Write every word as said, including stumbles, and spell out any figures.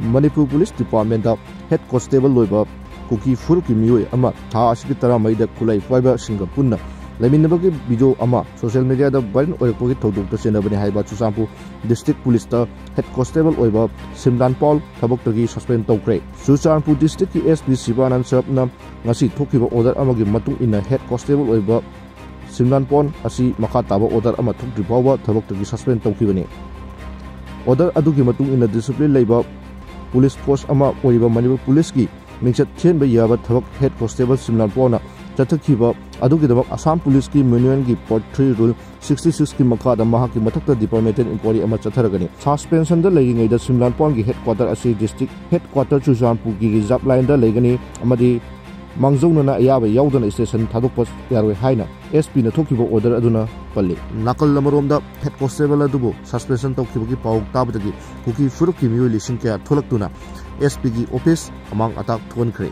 Manipur police ꯗꯤꯄꯥꯔꯠꯃꯦꯟꯗ head constable ꯑꯣꯏꯕ ꯀꯨꯀꯤ ꯐꯨꯔꯨꯞꯀꯤ ꯃꯤꯑꯣꯏ ꯑꯃ ꯊꯥ ꯑꯁꯤꯒꯤ ꯇꯔꯥꯃꯔꯤꯗ ꯈꯨꯠꯂꯥꯏ ꯄꯥꯏꯕꯁꯤꯡꯒ ꯄꯨꯟꯅ ꯂꯩꯃꯤꯟꯅꯕꯒꯤ ꯚꯤꯗꯤꯑꯣ ꯑꯃ ꯁꯣꯁꯤꯌꯦꯜ ꯃꯤꯗꯤꯌꯥꯗ ꯚꯥꯏꯔꯦꯜ ꯑꯣꯏꯔꯛꯄꯒꯤ ꯊꯧꯗꯣꯛꯇ ꯆꯦꯟꯅꯕꯅꯤ ꯍꯥꯏꯕ ꯆꯨꯔꯆꯥꯟꯄꯨꯔ ꯗꯤꯁꯇ꯭ꯔꯤꯛ ꯄꯨꯂꯤꯁꯇ ꯍꯦꯗ ꯀꯣꯟꯁꯇꯦꯕꯜ ꯑꯣꯏꯕ ꯁꯤꯝꯂꯥꯟꯄꯥꯜ ꯊꯕꯛꯇꯒꯤ ꯁꯁꯄꯦꯟ ꯇꯧꯈ꯭ꯔꯦ꯫ ꯆꯨꯔꯆꯥꯟꯄꯨꯔ ꯗꯤꯁꯇ꯭ꯔꯤꯛꯀꯤ ꯑꯦꯁ ꯄꯤ ꯁꯤꯕꯥꯅꯟ ꯁꯔꯞꯅ ꯉꯁꯤ ꯊꯣꯛꯈꯤꯕ ꯑꯣꯔꯗꯔ ꯑꯃꯒꯤ ꯃꯇꯨꯡ ꯏꯟꯅ ꯍꯦꯗ ꯀꯣꯟꯁꯇꯦꯕꯜ ꯑꯣꯏꯕ ꯁꯤꯝꯂꯥꯟꯄꯥꯜ ꯑꯁꯤ ꯃꯈꯥ ꯇꯥꯕ ꯑꯣꯔꯗꯔ ꯑꯃ ꯊꯣꯛꯇ꯭ꯔꯤ ꯐꯥꯎꯕ ꯊꯕꯛꯇꯒꯤ ꯁꯁꯄꯦꯟ ꯇꯧꯈꯤꯕꯅꯤ꯫ ꯑꯣꯔꯗꯔ ꯑꯗꯨꯒꯤ ꯃꯇꯨꯡ ꯏꯟꯅ ꯗꯤꯁꯤꯄ꯭ꯂꯤꯟ ꯂꯩꯕ ꯄꯨꯂꯤꯁ ꯐꯣꯔꯁ ꯑꯃ ꯑꯣꯏꯔꯤꯕ ꯃꯅꯤꯄꯨꯔ ꯄꯨꯂꯤꯁꯀꯤ ꯃꯤꯡꯆꯠ ꯊꯤꯍꯟꯕ ꯌꯥꯕ ꯊꯕꯛ ꯍꯦꯗ ꯀꯣꯟꯁꯇꯦꯕꯜ ꯁꯤꯝꯂꯥꯟꯄꯥꯜꯅ ꯆꯠꯊꯈꯤꯕ ꯑꯗꯨꯒꯤꯗꯃꯛ ꯑꯁꯥꯝ ꯄꯨꯂꯤꯁꯀꯤ ꯃꯦꯅꯨꯑꯦꯜꯒꯤ ꯄꯥꯔꯠ ꯊ꯭ꯔꯤ ꯔꯨꯜ ꯁꯤꯛꯁꯇꯤ ꯁꯤꯛꯁꯀꯤ ꯃꯈꯥꯗ ꯃꯍꯥꯛꯀꯤ ꯃꯊꯛꯇ ꯗꯤꯄꯥꯔꯠꯃꯦꯟꯇꯦꯜ ꯏꯟꯀ꯭ꯋꯥꯏꯔꯤ ꯑꯃ ꯆꯠꯊꯔꯒꯅꯤ꯫ ꯁꯁꯄꯦꯟꯁꯟꯗ ꯂꯩꯔꯤꯉꯩꯗ ꯁꯤꯝꯂꯥꯟꯄꯥꯜꯒꯤ ꯍꯦꯗ ꯀ꯭ꯋꯥꯇꯔ ꯑꯁꯤ ꯗꯤꯁꯇ꯭ꯔꯤꯛ ꯍꯦꯗ ꯀ꯭ꯋꯥꯇꯔ ꯆꯨꯔꯆꯥꯟꯄꯨꯔꯒꯤ ꯔꯤꯖꯥꯔꯚ ꯂꯥꯏꯟꯗ ꯂꯩꯒꯅꯤ ꯑꯃꯗꯤ ꯃꯥꯡꯖꯧꯅꯅ ꯑꯌꯥꯕ ꯌꯥꯎꯗꯅ ꯁ꯭ꯇꯦꯁꯟ ꯊꯥꯗꯣꯛꯄ ꯌꯥꯔꯣꯏ ꯍꯥꯏꯅ ꯑꯦꯁ ꯄꯤꯅ ꯊꯣꯛꯈꯤꯕ ꯑꯣꯔꯗꯔ ꯑꯗꯨꯅ ꯄꯜꯂꯤ꯫ ꯅꯥꯀꯜ ꯑꯃꯔꯣꯝꯗ ꯍꯦꯗ ꯀꯣꯟꯁꯇꯦꯕꯜ ꯑꯗꯨꯕꯨ ꯁꯁꯄꯦꯟꯁꯟ ꯇꯧꯈꯤꯕꯒꯤ ꯄꯥꯎ ꯇꯥꯕꯗꯒꯤ ꯀꯨꯀꯤ ꯐꯨꯔꯨꯞꯀꯤ ꯃꯤꯑꯣꯏ ꯂꯤꯁꯤꯡ ꯀꯌꯥ ꯊꯣꯛꯂꯛꯇꯨꯅ ꯑꯦꯁ ꯄꯤꯒꯤ ꯑꯣꯐꯤꯁ ꯑꯃꯥꯡ ꯑꯇꯥ ꯊꯣꯛꯍꯟꯈ꯭ꯔꯦ꯫